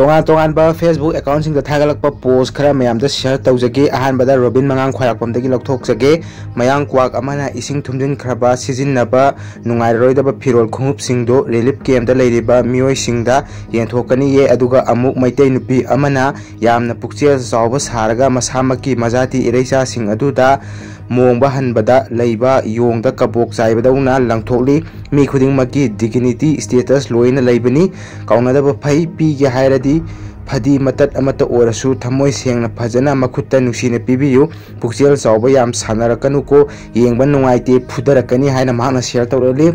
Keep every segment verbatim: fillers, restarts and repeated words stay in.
ꯇꯣꯉꯥꯟ ꯇꯣꯉꯥꯟꯕ Facebook account ꯁꯤꯡꯗ ꯊꯥꯒꯠꯂꯛꯄ post ꯈꯔ ꯃꯌꯥꯝꯗ share ꯇꯧꯖꯒꯦ꯫ ꯑꯍꯥꯟꯕꯗ ꯔꯣꯕꯤꯟ ꯃꯉꯥꯡ ꯈ꯭ꯋꯥꯏꯔꯥꯛꯄꯝꯗꯒꯤ ꯂꯧꯊꯣꯛꯆꯒꯦ꯫ ꯃꯌꯥꯡ ꯀ꯭ꯋꯥꯛ ꯑꯃꯅ ꯏꯁꯤꯡ ꯊꯨꯝꯖꯤꯟꯈ꯭ꯔꯕ ꯁꯤꯖꯤꯟꯅꯕ ꯅꯨꯡꯉꯥꯏꯔꯔꯣꯏꯗꯕ ꯐꯤꯔꯣꯜ ꯈꯣꯡꯎꯞꯁꯤꯡꯗꯨ relief camp ꯇ ꯂꯩꯔꯤꯕ ꯃꯤꯑꯣꯏꯁꯤꯡꯗ ꯌꯦꯟꯊꯣꯛꯀꯅꯤꯌꯦ꯫ ꯑꯗꯨꯒ ꯑꯃꯨꯛ ꯃꯩꯇꯩ ꯅꯨꯄꯤ ꯑꯃꯅ ꯌꯥꯝꯅ ꯄꯨꯛꯆꯦꯜ ꯆꯥꯎꯕ ꯁꯥꯔꯒ ꯃꯁꯥꯃꯛꯀꯤ ꯃꯖꯥꯇꯤ ꯏꯔꯩꯆꯥꯁꯤꯡ ꯑꯗꯨꯗ ꯃꯣꯡꯕ ꯍꯟꯕꯗ ꯂꯩꯕ ꯌꯣꯡꯗ ꯀꯕꯣꯛ ꯆꯥꯏꯕꯗꯧꯅ ꯂꯪꯊꯣꯛꯂꯤ꯫ ꯃꯤ ꯈꯨꯗꯤꯡꯃꯛꯀꯤ dignity status ꯂꯣꯏꯅ ꯂꯩꯕꯅꯤ꯫ ꯀꯥꯎꯅꯗꯕ ꯐꯩ꯫ ꯄꯤꯒꯦ ꯍꯥꯏꯔꯗꯤ ꯐꯗꯤ ꯃꯇꯠ ꯑꯃꯠꯇ ꯑꯣꯏꯔꯁꯨ ꯊꯃꯣꯏ ꯁꯦꯡꯅ ꯐꯖꯅ ꯃꯈꯨꯠꯇ ꯅꯨꯡꯁꯤꯅ ꯄꯤꯕꯤꯌꯨ꯫ ꯄꯨꯛꯆꯦꯜ ꯆꯥꯎꯕ ꯌꯥꯝ ꯁꯥꯟꯅꯔꯛꯀꯅꯨꯀꯣ, ꯌꯦꯡꯕ ꯅꯨꯡꯉꯥꯏꯇꯦ, ꯐꯨꯗꯔꯛꯀꯅꯤ ꯍꯥꯏꯅ ꯃꯍꯥꯛꯅ share ꯇꯧꯔꯛꯂꯤ꯫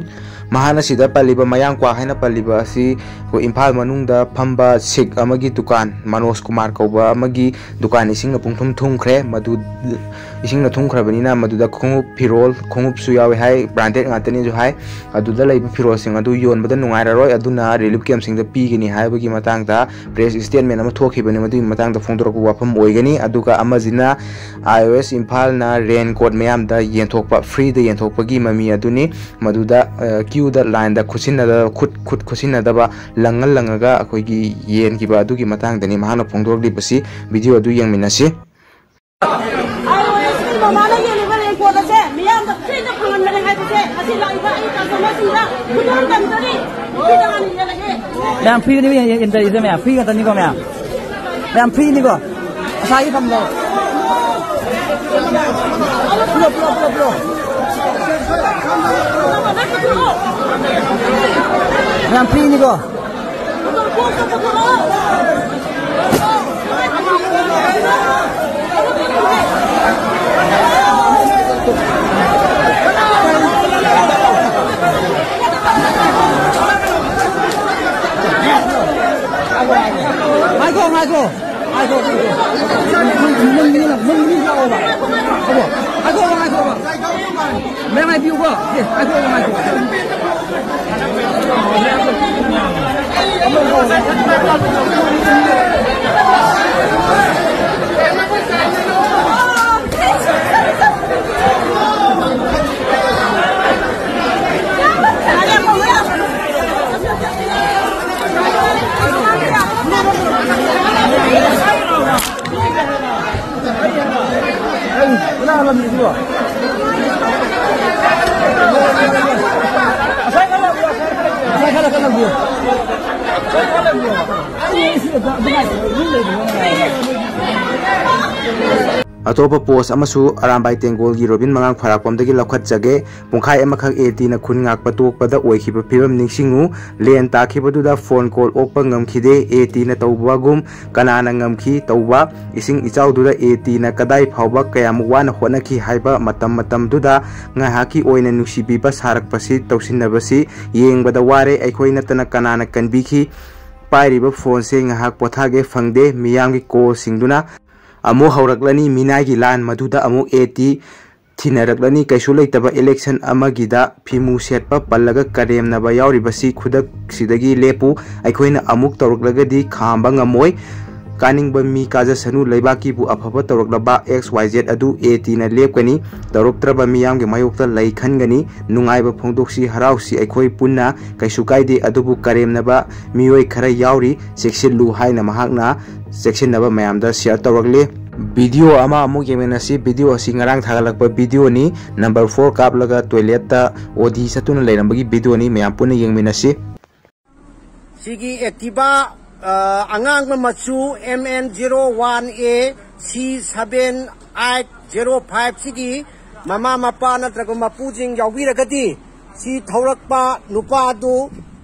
ꯃꯍꯥꯛꯅ ꯁꯤꯗ ꯄꯜꯂꯤꯕ ꯃꯌꯥꯡ ꯀ꯭ꯋꯥꯛ ꯍꯥꯏꯅ ꯄꯜꯂꯤꯕ ꯑꯁꯤ ꯑꯩꯈꯣꯏ ꯏꯝꯐꯥꯜ ꯃꯅꯨꯡꯗ ꯐꯝꯕ ꯁꯤꯈ ꯑꯃꯒꯤ ꯗꯨꯀꯥꯟ, ꯃꯅꯣꯖ ꯀꯨꯃꯥꯔ ꯀꯧꯕ ꯑꯃꯒꯤ ꯗꯨꯀꯥꯟ ꯏꯁꯤꯡꯅ ꯄꯨꯡꯊꯨꯝ ꯊꯨꯝꯈ꯭ꯔꯦ꯫ ꯃꯗꯨ ꯏꯁꯤꯡꯅ ꯊꯨꯝꯈ꯭ꯔꯕꯅꯤꯅ ꯃꯗꯨꯗ ꯈꯣꯡꯎꯞ, ꯐꯤꯔꯣꯜ, ꯈꯣꯡꯎꯞꯁꯨ ꯌꯥꯎꯋꯦ ꯍꯥꯏ, branded ꯉꯥꯛꯇꯅꯤꯁꯨ ꯍꯥꯏ꯫ ꯑꯗꯨꯗ ꯂꯩꯕ ꯐꯤꯔꯣꯜꯁꯤꯡ ꯑꯗꯨ ꯌꯣꯟꯕꯗ ꯅꯨꯡꯉꯥꯏꯔꯔꯣꯏ, ꯑꯗꯨꯅ relief camp ꯁꯤꯡꯗ ꯄꯤꯒꯅꯤ ꯍꯥꯏꯕꯒꯤ ꯃꯇꯥꯡꯗ press statement ꯑꯃ ꯊꯣꯛꯈꯤꯕꯅꯤ꯫ ꯃꯗꯨꯒꯤ ꯃꯇꯥꯡꯗ ꯐꯣꯡꯗꯣꯔꯛꯄ ꯋꯥꯐꯝ ꯑꯣꯏꯒꯅꯤ꯫ ꯑꯗꯨꯒ ꯑꯃꯁꯤꯅ IOS ꯏꯝꯐꯥꯜꯅ rain coat ꯃꯌꯥꯝꯗ ꯌꯦꯟꯊꯣꯛꯄ, free ꯗ ꯌꯦꯟꯊꯣꯛꯄꯒꯤ ꯃꯃꯤ ꯑꯗꯨꯅꯤ꯫ ꯃꯗꯨꯗ, ꯑ, queue ꯗ, line ꯗ ꯈꯨꯠꯁꯤꯟꯅꯗ-, ꯈꯨꯠ, ꯈꯨꯠ ꯈꯨꯠꯁꯤꯟꯅꯗꯕ, ꯂꯪꯉ ꯂꯪꯉꯒ ꯑꯩꯈꯣꯏꯒꯤ ꯌꯦꯟꯈꯤꯕ ꯑꯗꯨꯒꯤ ꯃꯇꯥꯡꯗꯅꯤ ꯃꯍꯥꯛꯅ ꯐꯣꯡꯗꯣꯔꯛꯂꯤꯕꯁꯤ꯫ Video ꯑꯗꯨ ꯌꯦꯡꯃꯤꯟꯅꯁꯤ꯫ IOS ꯀꯤ ꯃꯃꯥꯅ ꯌꯦꯜꯂꯤꯕ rain coat ꯑꯁꯦ ꯃꯤꯌꯥꯝꯗ free ꯗ ꯐꯪꯍꯟꯕꯅꯤ ꯍꯥꯏꯕꯁꯦ ꯉꯁꯤ ꯂꯥꯛꯏꯕ ꯑꯩ customer ꯁꯤꯡꯗ ꯈꯨꯗꯣꯜ ꯇꯝꯖꯔꯤ꯫ Free ꯗ ꯍꯥꯟꯅ ꯌꯦꯜꯂꯒꯦ꯫ ꯃꯌꯥꯝ free ꯅꯤ ꯌꯦꯟꯗꯔꯤꯁꯦ, ꯃꯌꯥꯝ free ꯉꯥꯛꯇꯅꯤꯀꯣ, ꯃꯌꯥꯝ꯫ ꯃꯌꯥꯝ free ꯅꯤꯀꯣ꯫ ꯑꯁꯥꯒꯤ ꯐꯝꯗꯣ꯫ ꯄꯨꯂꯞ, ꯄꯨꯂꯞ, ꯄꯨꯂꯞ, ꯄꯨꯂꯞ꯫ ꯃꯌꯥꯝ free ꯅꯤꯀꯣ꯫ ꯉꯥꯏꯈꯣ, ꯉꯥꯏꯈꯣ꯫ ꯉꯥꯏꯈꯣ, ꯉꯥꯏꯈꯣ꯫ ꯅꯪ, ꯅꯪ, ꯅꯪ, ꯅꯪ ꯂꯥꯛꯑꯣꯕ꯫ ꯉꯥꯏꯈꯣ, ꯉꯥꯏꯈꯣ꯫ ꯉꯥꯏꯈꯣ, ꯉꯥꯏꯈꯣ꯫ ꯃꯌꯥꯝ ꯉꯥꯏꯕꯤꯌꯨꯀꯣ꯫ ꯑꯦ, ꯉꯥꯏꯈꯣ, ꯉꯥꯏꯈꯣ꯫ ꯑꯇꯣꯞꯄ ꯄꯣꯁ ꯑꯃꯁꯨ ꯑꯔꯥꯝꯕꯥꯏ ꯇꯦꯡꯒꯣꯜꯒꯤ ꯔꯣꯕꯤꯟ ꯃꯉꯥꯡ ꯐꯔꯥꯛꯄꯝꯗꯒꯤ ꯂꯧꯈꯠꯆꯒꯦ꯫ ꯄꯨꯡꯈꯥꯏ ꯑꯃꯈꯛ ATꯅ ꯈꯨꯟ ꯉꯥꯛꯄ ꯇꯣꯛꯄꯗ ꯑꯣꯏꯈꯤꯕ ꯐꯤꯕꯝ ꯅꯤꯡꯁꯤꯡꯉꯨ꯫ ꯂꯦꯟ ꯇꯥꯈꯤꯕꯗꯨꯗ ꯐꯣꯟ ꯀꯣꯜ ꯑꯣꯛꯄ ꯉꯝꯈꯤꯗꯦ꯫ ATꯅ ꯇꯧꯕꯒꯨꯝ ꯀꯅꯥꯅ ꯉꯝꯈꯤ ꯇꯧꯕ? ꯏꯁꯤꯡ ꯏꯆꯥꯎꯗꯨꯗ ATꯅ ꯀꯗꯥꯏ ꯐꯥꯎꯕ ꯀꯌꯥꯃꯨꯛ ꯋꯥꯅ ꯍꯣꯠꯅꯈꯤ ꯍꯥꯏꯕ ꯃꯇꯝ ꯃꯇꯝꯗꯨꯗ ꯉꯥꯏꯍꯥꯛꯀꯤ ꯑꯣꯏꯅ ꯅꯨꯡꯁꯤꯕꯤꯕ ꯁꯥꯔꯛꯄꯁꯤ ꯇꯧꯁꯤꯟꯅꯕꯁꯤ ꯌꯦꯡꯕꯗ ꯋꯥꯔꯦ꯫ ꯑꯩꯈꯣꯏ ꯅꯠꯇꯅ ꯀꯅꯥꯅ ꯀꯟꯕꯤꯈꯤ? ꯄꯥꯏꯔꯤꯕ ꯐꯣꯟꯁꯦ ꯉꯥꯏꯍꯥꯛ ꯄꯣꯊꯥꯒꯦ ꯐꯪꯗꯦ꯫ ꯃꯤꯌꯥꯝꯒꯤ ꯀꯣꯜꯁꯤꯡꯗꯨꯅ ꯑꯃꯨꯛ ꯍꯧꯔꯛꯂꯅꯤ꯫ ꯃꯤꯅꯥꯏꯒꯤ ꯂꯥꯟ ꯃꯗꯨꯗ ꯑꯃꯨꯛ AT ꯊꯤꯅꯔꯛꯂꯅꯤ꯫ ꯀꯩꯁꯨ ꯂꯩꯇꯕ ꯏꯂꯦꯛꯁꯟ ꯑꯃꯒꯤꯗ ꯐꯤꯃꯨ ꯁꯦꯠꯄ ꯄꯜꯂꯒ ꯀꯔꯦꯝꯅꯕ ꯌꯥꯎꯔꯤꯕꯁꯤ ꯈꯨꯗꯛꯁꯤꯗꯒꯤ ꯂꯦꯞꯄꯨ꯫ ꯑꯩꯈꯣꯏꯅ ꯑꯃꯨꯛ ꯇꯧꯔꯛꯂꯒꯗꯤ ꯈꯥꯝꯕ ꯉꯝꯃꯣꯏ꯫ ꯀꯥꯅꯤꯡꯕ ꯃꯤ ꯀꯥꯖꯁꯅꯨ꯫ ꯂꯩꯕꯥꯛꯀꯤꯕꯨ ꯑꯐꯕ ꯇꯧꯔꯛꯂꯕ XYZ ꯑꯗꯨ ATꯅ ꯂꯦꯞꯀꯅꯤ꯫ ꯇꯧꯔꯛꯇ꯭ꯔꯕ ꯃꯤꯌꯥꯝꯒꯤ ꯃꯥꯌꯣꯛꯇ ꯂꯩ ꯈꯟꯒꯅꯤ꯫ ꯅꯨꯡꯉꯥꯏꯕ ꯐꯣꯡꯗꯣꯛꯁꯤ, ꯍꯔꯥꯎꯁꯤ ꯑꯩꯈꯣꯏ ꯄꯨꯟꯅ꯫ ꯀꯩꯁꯨ ꯀꯥꯏꯗꯦ꯫ ꯑꯗꯨꯕꯨ ꯀꯔꯦꯝꯅꯕ ꯃꯤꯑꯣꯏ ꯈꯔ ꯌꯥꯎꯔꯤ꯫ ꯆꯦꯛꯁꯤꯜꯂꯨ ꯍꯥꯏꯅ ꯃꯍꯥꯛꯅ ꯆꯦꯛꯁꯤꯟꯅꯕ ꯃꯌꯥꯝꯗ ꯁꯤꯌꯔ ꯇꯧꯔꯛꯂꯤ꯫ ꯚꯤꯗꯤꯑꯣ ꯑꯃ ꯑꯃꯨꯛ ꯌꯦꯡꯃꯤꯟꯅꯁꯤ꯫ ꯚꯤꯗꯤꯑꯣ ꯑꯁꯤ ꯉꯔꯥꯡ ꯊꯥꯒꯠꯂꯛꯄ ꯚꯤꯗꯤꯑꯣꯅꯤ꯫ ꯅꯝꯕꯔ ꯐꯣꯔ ꯀꯥꯞꯂꯒ ꯇꯣꯏꯂꯦꯠꯇ OD ꯆꯠꯇꯨꯅ ꯂꯩꯔꯝꯕꯒꯤ ꯚꯤꯗꯤꯑꯣꯅꯤ꯫ ꯃꯌꯥꯝ ꯄꯨꯟꯅ ꯌꯦꯡꯃꯤꯟꯅꯁꯤ꯫ ꯁꯤꯒꯤ ꯑꯦꯛꯇꯤꯚꯥ, ꯑ, ꯑꯉꯥꯡꯕ ꯃꯆꯨ MN zero one A C seven eight zero five ꯁꯤꯒꯤ ꯃꯃꯥ ꯃꯄꯥ ꯅꯠꯇ꯭ꯔꯒ ꯃꯄꯨꯁꯤꯡ ꯌꯥꯎꯕꯤꯔꯒꯗꯤ ꯁꯤ ꯊꯧꯔꯛꯄ ꯅꯨꯄꯥꯗꯨ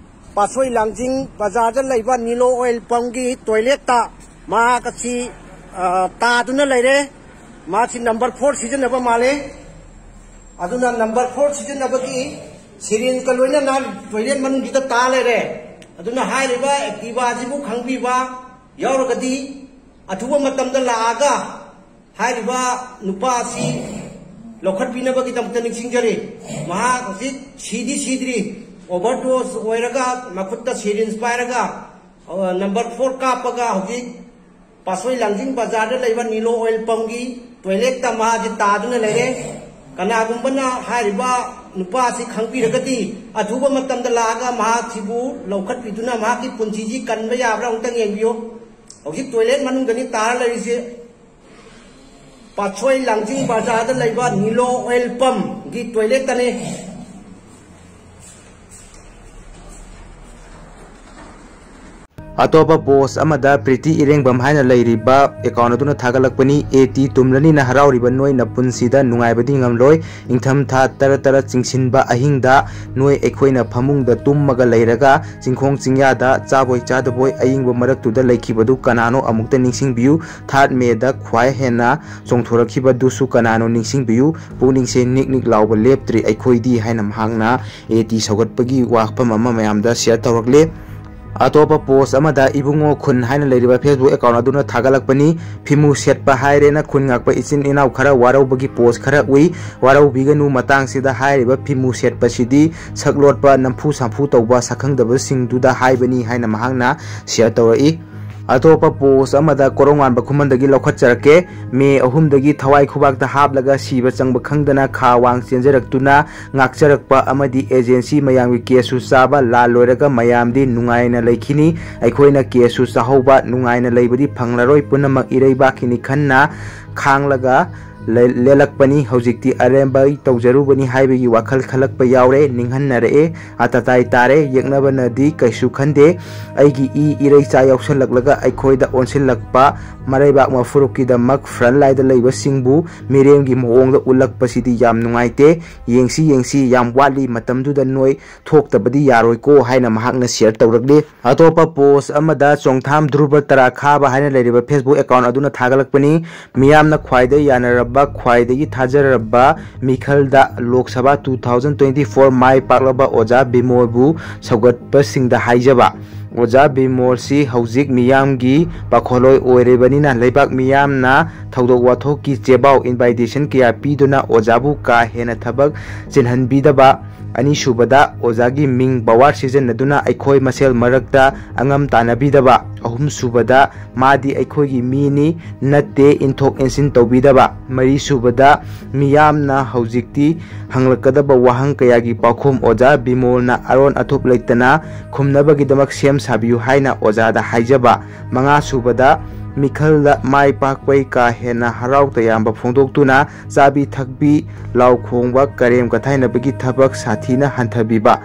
ꯄꯥꯠꯁꯣꯏ ꯂꯥꯡꯖꯤꯡ ꯕꯖꯥꯔꯗ ꯂꯩꯕ ꯅꯤꯂꯣ ꯑꯣꯏꯜ ꯄꯝꯒꯤ ꯇꯣꯏꯂꯦꯠꯇ ꯃꯍꯥꯛ ꯑꯁꯤ, ꯑ, ꯇꯥꯗꯨꯅ ꯂꯩꯔꯦ꯫ ꯃꯍꯥꯛꯁꯤ ꯅꯝꯕꯔ ꯐꯣꯔ ꯁꯤꯖꯤꯟꯅꯕ ꯃꯥꯜꯂꯦ꯫ ꯑꯗꯨꯅ ꯅꯝꯕꯔ ꯐꯣꯔ ꯁꯤꯖꯤꯟꯅꯕꯒꯤ ꯁꯤꯔꯤꯟꯁꯀ ꯂꯣꯏꯅꯅ ꯇꯣꯏꯂꯦꯠ ꯃꯅꯨꯡꯁꯤꯗ ꯇꯥ ꯂꯩꯔꯦ꯫ ꯑꯗꯨꯅ ꯍꯥꯏꯔꯤꯕ ꯑꯦꯛꯇꯤꯚꯥꯁꯤꯕꯨ ꯈꯪꯕꯤꯕ ꯌꯥꯎꯔꯒꯗꯤ ꯑꯊꯨꯕ ꯃꯇꯝꯗ ꯂꯥꯛꯑꯒ ꯍꯥꯏꯔꯤꯕ ꯅꯨꯄꯥ ꯑꯁꯤ ꯂꯧꯈꯠꯄꯤꯅꯕꯒꯤꯗꯃꯛꯇ ꯅꯤꯡꯁꯤꯡꯖꯔꯤ꯫ ꯃꯍꯥꯛ ꯍꯧꯖꯤꯛ ꯁꯤꯗꯤ ꯁꯤꯗ꯭ꯔꯤ, ꯑꯣꯚꯔꯗꯣꯁ ꯑꯣꯏꯔꯒ ꯃꯈꯨꯠꯇ ꯁꯤꯔꯤꯟꯁ ꯄꯥꯏꯔꯒ, ꯑ, ꯅꯝꯕꯔ ꯐꯣꯔ ꯀꯥꯞꯄꯒ ꯍꯧꯖꯤꯛ ꯄꯥꯠꯁꯣꯏ ꯂꯥꯡꯖꯤꯡ ꯕꯖꯥꯔꯗ ꯂꯩꯕ ꯅꯤꯂꯣ ꯑꯣꯏꯜ ꯄꯝꯒꯤ ꯇꯣꯏꯂꯦꯠꯇ ꯃꯥꯁꯤ ꯇꯥꯗꯨꯅ ꯂꯩꯔꯦ꯫ ꯀꯅꯥꯒꯨꯝꯕꯅ ꯍꯥꯏꯔꯤꯕ ꯅꯨꯄꯥ ꯑꯁꯤ ꯈꯪꯕꯤꯔꯒꯗꯤ ꯑꯊꯨꯕ ꯃꯇꯝꯗ ꯂꯥꯛꯑꯒ ꯃꯍꯥꯛꯁꯤꯕꯨ ꯂꯧꯈꯠꯄꯤꯗꯨꯅ ꯃꯍꯥꯛꯀꯤ ꯄꯨꯟꯁꯤꯁꯤ ꯀꯟꯕ ꯌꯥꯕ꯭ꯔꯥ ꯑꯃꯨꯛꯇꯪ ꯌꯦꯡꯕꯤꯌꯨ꯫ ꯍꯧꯖꯤꯛ ꯇꯣꯏꯂꯦꯠ ꯃꯅꯨꯡꯗꯅꯤ ꯇꯥꯔ ꯂꯩꯔꯤꯁꯦ꯫ ꯄꯥꯠꯁꯣꯏ ꯂꯥꯡꯖꯤꯡ ꯕꯖꯥꯔꯗ ꯂꯩꯕ ꯅꯤꯂꯣ ꯑꯣꯏꯜ ꯄꯝꯒꯤ ꯇꯣꯏꯂꯦꯠꯇꯅꯤ꯫ ꯑꯇꯣꯞꯄ ꯄꯣꯁ ꯑꯃꯗ ꯄ꯭ꯔꯤꯇꯤ ꯏꯔꯦꯡꯕꯝ ꯍꯥꯏꯅ ꯂꯩꯔꯤꯕ ꯑꯦꯀꯥꯎꯟ ꯑꯗꯨꯅ ꯊꯥꯒꯠꯂꯛꯄꯅꯤ, "ꯑꯦ ꯇꯤ ꯇꯨꯝꯂꯅꯤꯅ ꯍꯔꯥꯎꯔꯤꯕ ꯅꯣꯏ ꯅꯄꯨꯟꯁꯤꯗ ꯅꯨꯡꯉꯥꯏꯕꯗꯤ ꯉꯝꯂꯣꯏ꯫ ꯏꯪꯊꯝꯊꯥ ꯇꯔꯥ ꯇꯔꯥ ꯆꯤꯡꯁꯤꯟꯕ ꯑꯍꯤꯡꯗ ꯅꯣꯏ ꯑꯩꯈꯣꯏꯅ ꯐꯃꯨꯡꯗ ꯇꯨꯝꯃꯒ ꯂꯩꯔꯒ ꯆꯤꯡꯈꯣꯡ ꯆꯤꯡꯌꯥꯗ ꯆꯥꯕꯣꯏ ꯆꯥꯗꯕꯣꯏ ꯑꯏꯪꯕ ꯃꯔꯛꯇꯨꯗ ꯂꯩꯈꯤꯕꯗꯨ ꯀꯅꯥꯅꯣ? ꯑꯃꯨꯛꯇ ꯅꯤꯡꯁꯤꯡꯕꯤꯌꯨ꯫ ꯊꯥꯔꯠ ꯃꯦꯗ ꯈ꯭ꯋꯥꯏ ꯍꯦꯟꯅ ꯆꯣꯡꯊꯣꯔꯛꯈꯤꯕꯗꯨꯁꯨ ꯀꯅꯥꯅꯣ? ꯅꯤꯡꯁꯤꯡꯕꯤꯌꯨ꯫ ꯄꯨꯛꯅꯤꯡꯁꯦ ꯅꯤꯛ ꯅꯤꯛ ꯂꯥꯎꯕ ꯂꯦꯞꯇ꯭ꯔꯤ ꯑꯩꯈꯣꯏꯗꯤ" ꯍꯥꯏꯅ ꯃꯍꯥꯛꯅ ꯑꯦ ꯇꯤ ꯁꯧꯒꯠꯄꯒꯤ ꯋꯥꯐꯝ ꯑꯃ ꯃꯌꯥꯝꯗ ꯁꯤꯌꯔ ꯇꯧꯔꯛꯂꯦ꯫ ꯑꯇꯣꯞꯄ ꯄꯣꯁ ꯑꯃꯗ ꯏꯕꯨꯡꯉꯣ ꯈꯨꯟ ꯍꯥꯏꯅ ꯂꯩꯔꯤꯕ ꯐꯦꯁꯕꯨꯛ ꯑꯦꯀꯥꯎꯟ ꯑꯗꯨꯅ ꯊꯥꯒꯠꯂꯛꯄꯅꯤ꯫ "ꯐꯤꯃꯨ ꯁꯦꯠꯄ ꯍꯥꯏꯔꯦꯅ ꯈꯨꯟ ꯉꯥꯛꯄ ꯏꯆꯤꯟ ꯏꯅꯥꯎ ꯈꯔ ꯋꯥꯔꯧꯕꯒꯤ ꯄꯣꯁ ꯈꯔ ꯎꯏ꯫ ꯋꯥꯔꯧꯕꯤꯒꯅꯨ, ꯃꯇꯥꯡꯁꯤꯗ ꯍꯥꯏꯔꯤꯕ ꯐꯤꯃꯨ ꯁꯦꯠꯄꯁꯤꯗꯤ ꯁꯛꯂꯣꯠꯄ, ꯅꯝꯐꯨ ꯁꯥꯝꯐꯨ ꯇꯧꯕ ꯁꯛꯈꯪꯗꯕꯁꯤꯡꯗꯨꯗ ꯍꯥꯏꯕꯅꯤ" ꯍꯥꯏꯅ ꯃꯍꯥꯛꯅ ꯁꯤꯌꯔ ꯇꯧꯔꯛꯏ꯫ ꯑꯇꯣꯞꯄ ꯄꯣꯁ ꯑꯃꯗ ꯀꯣꯔꯣꯡꯉꯥꯟꯕ ꯈꯨꯃꯟꯗꯒꯤ ꯂꯧꯈꯠꯆꯔꯛꯀꯦ꯫ ꯃꯦ ꯑꯍꯨꯝꯗꯒꯤ ꯊꯋꯥꯏ ꯈꯨꯕꯥꯛꯇ ꯍꯥꯞꯂꯒ ꯁꯤꯕ ꯆꯪꯕ ꯈꯪꯗꯅ ꯈꯥ ꯋꯥꯡ ꯆꯦꯟꯖꯔꯛꯇꯨꯅ ꯉꯥꯛꯆꯔꯛꯄ ꯑꯃꯗꯤ ꯑꯦꯖꯦꯟꯁꯤ ꯃꯌꯥꯝꯒꯤ ꯀꯦꯁꯁꯨ ꯆꯥꯕ꯫ ꯂꯥꯜ ꯂꯣꯏꯔꯒ ꯃꯌꯥꯝꯗꯤ ꯅꯨꯡꯉꯥꯏꯅ ꯂꯩꯈꯤꯅꯤ꯫ ꯑꯩꯈꯣꯏꯅ ꯀꯦꯁꯁꯨ ꯆꯥꯍꯧꯕ, ꯅꯨꯡꯉꯥꯏꯅ ꯂꯩꯕꯗꯤ ꯐꯪꯂꯔꯣꯏ꯫ ꯄꯨꯝꯅꯃꯛ ꯏꯔꯩꯕꯥꯛꯀꯤꯅꯤ ꯈꯟꯅ ꯈꯥꯡꯂꯒ ꯂꯦ-, ꯂꯦꯜꯂꯛꯄꯅꯤ꯫ ꯍꯧꯖꯤꯛꯇꯤ ꯑꯔꯦꯝꯕ ꯑꯩ ꯇꯧꯖꯔꯨꯕꯅꯤ ꯍꯥꯏꯕꯒꯤ ꯋꯥꯈꯜ ꯈꯜꯂꯛꯄ ꯌꯥꯎꯔꯦ, ꯅꯤꯡꯍꯟꯅꯔꯛꯑꯦ꯫ ꯑꯇꯇꯥꯏ ꯇꯥꯔꯦ꯫ ꯌꯦꯛꯅꯕꯅꯗꯤ ꯀꯩꯁꯨ ꯈꯟꯗꯦ꯫ ꯑꯩꯒꯤ ꯏ ꯏꯔꯩꯆꯥ ꯌꯥꯎꯁꯜꯂꯛꯂꯒ ꯑꯩꯈꯣꯏꯗ ꯑꯣꯟꯁꯤꯜꯂꯛꯄ꯫ ꯃꯔꯩꯕꯥꯛ ꯃꯐꯨꯔꯨꯞꯀꯤꯗꯃꯛ ꯐ꯭ꯔꯟ ꯂꯥꯏꯗ ꯂꯩꯕꯁꯤꯡꯕꯨ ꯃꯤꯔꯦꯝꯒꯤ ꯃꯑꯣꯡꯗ ꯎꯠꯂꯛꯄꯁꯤꯗꯤ ꯌꯥꯝ ꯅꯨꯡꯉꯥꯏꯇꯦ꯫ "ꯌꯦꯡꯁꯤ, ꯌꯦꯡꯁꯤ, ꯌꯥꯝ ꯋꯥꯠꯂꯤ, ꯃꯇꯝꯗꯨꯗ ꯅꯣꯏ ꯊꯣꯛꯇꯕꯗꯤ ꯌꯥꯔꯣꯏꯀꯣ" ꯍꯥꯏꯅ ꯃꯍꯥꯛꯅ ꯁꯤꯌꯔ ꯇꯧꯔꯛꯂꯤ꯫ ꯑꯇꯣꯞꯄ ꯄꯣꯁ ꯑꯃꯗ ꯆꯣꯡꯊꯥꯝ ꯙ꯭ꯔꯨꯕ ꯇꯔꯥ ꯈꯥꯕ ꯍꯥꯏꯅ ꯂꯩꯔꯤꯕ ꯐꯦꯁꯕꯨꯛ ꯑꯦꯀꯥꯎꯟ ꯑꯗꯨꯅ ꯊꯥꯒꯠꯂꯛꯄꯅꯤ꯫ ꯃꯤꯌꯥꯝꯅ ꯈ꯭ꯋꯥꯏꯗꯒꯤ ꯌꯥꯅꯔꯕ, ꯈ꯭ꯋꯥꯏꯗꯒꯤ ꯊꯥꯖꯔꯕ ꯃꯤꯈꯜꯗ Lok Sabha two thousand twenty four ꯃꯥꯏ ꯄꯥꯛꯂꯕ ꯑꯣꯖꯥ ꯕꯤꯃꯣꯜꯕꯨ ꯁꯧꯒꯠꯄꯁꯤꯡꯗ ꯍꯥꯏꯖꯕ꯫ ꯑꯣꯖꯥ ꯕꯤꯃꯣꯜꯁꯤ ꯍꯧꯖꯤꯛ ꯃꯤꯌꯥꯝꯒꯤ ꯄꯥꯈꯣꯜꯂꯣꯏ ꯑꯣꯏꯔꯤꯕꯅꯤꯅ ꯂꯩꯕꯥꯛ ꯃꯤꯌꯥꯝꯅ ꯊꯧꯗꯣꯛ ꯋꯥꯊꯣꯛꯀꯤ ꯆꯦꯕꯥꯎ, ꯏꯟꯚꯥꯏꯇꯦꯁꯟ ꯀꯌꯥ ꯄꯤꯗꯨꯅ ꯑꯣꯖꯥꯕꯨ ꯀꯥ ꯍꯦꯟꯅ ꯊꯕꯛ ꯆꯤꯟꯍꯟꯕꯤꯗꯕ꯫ ꯑꯅꯤꯁꯨꯕꯗ, ꯑꯣꯖꯥꯒꯤ ꯃꯤꯡ ꯕꯋꯥꯔ ꯁꯤꯖꯤꯟꯅꯗꯨꯅ ꯑꯩꯈꯣꯏ ꯃꯁꯦꯜ ꯃꯔꯛꯇ ꯑꯉꯝ ꯇꯥꯟꯅꯕꯤꯗꯕ꯫ ꯑꯍꯨꯝꯁꯨꯕꯗ, ꯃꯥꯗꯤ ꯑꯩꯈꯣꯏꯒꯤ ꯃꯤꯅꯤ, ꯅꯠꯇꯦ, ꯏꯟꯊꯣꯛ ꯏꯟꯁꯤꯟ ꯇꯧꯕꯤꯗꯕ꯫ ꯃꯔꯤꯁꯨꯕꯗ, ꯃꯤꯌꯥꯝꯅ ꯍꯧꯖꯤꯛꯇꯤ ꯍꯪꯂꯛꯀꯗꯕ ꯋꯥꯍꯪ ꯀꯌꯥꯒꯤ ꯄꯥꯎꯈꯨꯝ ꯑꯣꯖꯥ ꯕꯤꯃꯣꯜꯅ ꯑꯔꯣꯟ ꯑꯊꯨꯞ ꯂꯩꯇꯅ ꯈꯨꯝꯅꯕꯒꯤꯗꯃꯛ ꯁꯦꯝ ꯁꯥꯕꯤꯌꯨ ꯍꯥꯏꯅ ꯑꯣꯖꯥꯗ ꯍꯥꯏꯖꯕ꯫ ꯃꯉꯥꯁꯨꯕꯗ, ꯃꯤꯈꯜꯗ ꯃꯥꯏ ꯄꯥꯛꯄꯩ ꯀꯥ ꯍꯦꯟꯅ ꯍꯔꯥꯎ ꯇꯌꯥꯝꯕ ꯐꯣꯡꯗꯣꯛꯇꯨꯅ ꯆꯥꯕꯤ ꯊꯛꯄꯤ, ꯂꯥꯎ ꯈꯣꯡꯕ, ꯀꯔꯦꯝ ꯀꯊꯥꯏꯅꯕꯒꯤ ꯊꯕꯛ ꯁꯥꯊꯤꯅ ꯍꯟꯊꯕꯤꯕ꯫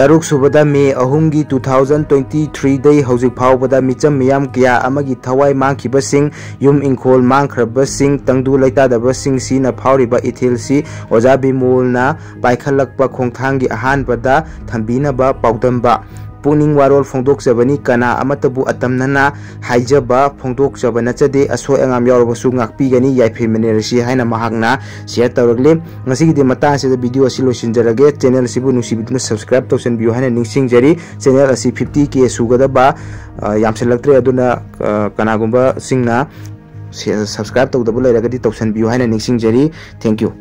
ꯇꯔꯨꯛ ꯁꯨꯕꯗ, ꯃꯦ ꯑꯍꯨꯝꯒꯤ two thousand twenty three ꯗꯩ ꯍꯧꯖꯤꯛ ꯐꯥꯎꯕꯗ ꯃꯤꯆꯝ ꯃꯤꯌꯥꯝ ꯀꯌꯥ ꯑꯃꯒꯤ ꯊꯋꯥꯏ ꯃꯥꯡꯈꯤꯕꯁꯤꯡ, ꯌꯨꯝ ꯏꯪꯈꯣꯜ ꯃꯥꯡꯈ꯭ꯔꯕꯁꯤꯡ, ꯇꯪꯗꯨ ꯂꯩꯇꯥꯗꯕꯁꯤꯡ ꯁꯤꯅ ꯐꯥꯎꯔꯤꯕ ꯏꯊꯤꯜꯁꯤ ꯑꯣꯖꯥ ꯕꯤꯃꯣꯜꯅ ꯄꯥꯏꯈꯠꯂꯛꯄ ꯈꯣꯡꯊꯥꯡꯒꯤ ꯑꯍꯥꯟꯕꯗ ꯊꯝꯕꯤꯅꯕ ꯄꯥꯎꯗꯝꯕ꯫ ꯄꯨꯛꯅꯤꯡ ꯋꯥꯔꯣꯜ ꯐꯣꯡꯗꯣꯛꯆꯕꯅꯤ, ꯀꯅꯥ ꯑꯃꯠꯇꯕꯨ ꯑꯇꯝꯅꯅ ꯍꯥꯏꯖꯕ ꯐꯣꯡꯗꯣꯛꯆꯕ ꯅꯠꯆꯗꯦ꯫ ꯑꯁꯣꯏ ꯑꯉꯥꯝ ꯌꯥꯎꯔꯕꯁꯨ ꯉꯥꯛꯄꯤꯒꯅꯤ, ꯌꯥꯏꯐꯃꯤꯟꯅꯔꯁꯤ ꯍꯥꯏꯅ ꯃꯍꯥꯛꯅ ꯁꯤꯌꯔ ꯇꯧꯔꯛꯂꯤ꯫ ꯉꯁꯤꯒꯤꯗꯤ ꯃꯇꯥꯡ ꯑꯁꯤꯗ ꯚꯤꯗꯤꯑꯣ ꯑꯁꯤ ꯂꯣꯏꯁꯤꯟꯖꯔꯒꯦ꯫ ꯆꯦꯅꯦꯜ ꯑꯁꯤꯕꯨ ꯅꯨꯡꯁꯤꯕꯤꯗꯨꯅ ꯁꯕꯁꯀ꯭ꯔꯥꯏꯕ ꯇꯧꯁꯤꯟꯕꯤꯌꯨ ꯍꯥꯏꯅ ꯅꯤꯡꯁꯤꯡꯖꯔꯤ꯫ ꯆꯦꯅꯦꯜ ꯑꯁꯤ fifty K ꯁꯨꯒꯗꯕ, ꯑ, ꯌꯥꯝꯁꯤꯜꯂꯛꯇ꯭ꯔꯦ, ꯑꯗꯨꯅ, ꯑ, ꯀꯅꯥꯒꯨꯝꯕꯁꯤꯡꯅ ꯁꯦ-, ꯁꯕꯁꯀ꯭ꯔꯥꯏꯕ ꯇꯧꯗꯕ ꯂꯩꯔꯒꯗꯤ ꯇꯧꯁꯤꯟꯕꯤꯌꯨ ꯍꯥꯏꯅ ꯅꯤꯡꯁꯤꯡꯖꯔꯤ꯫ Thank you꯫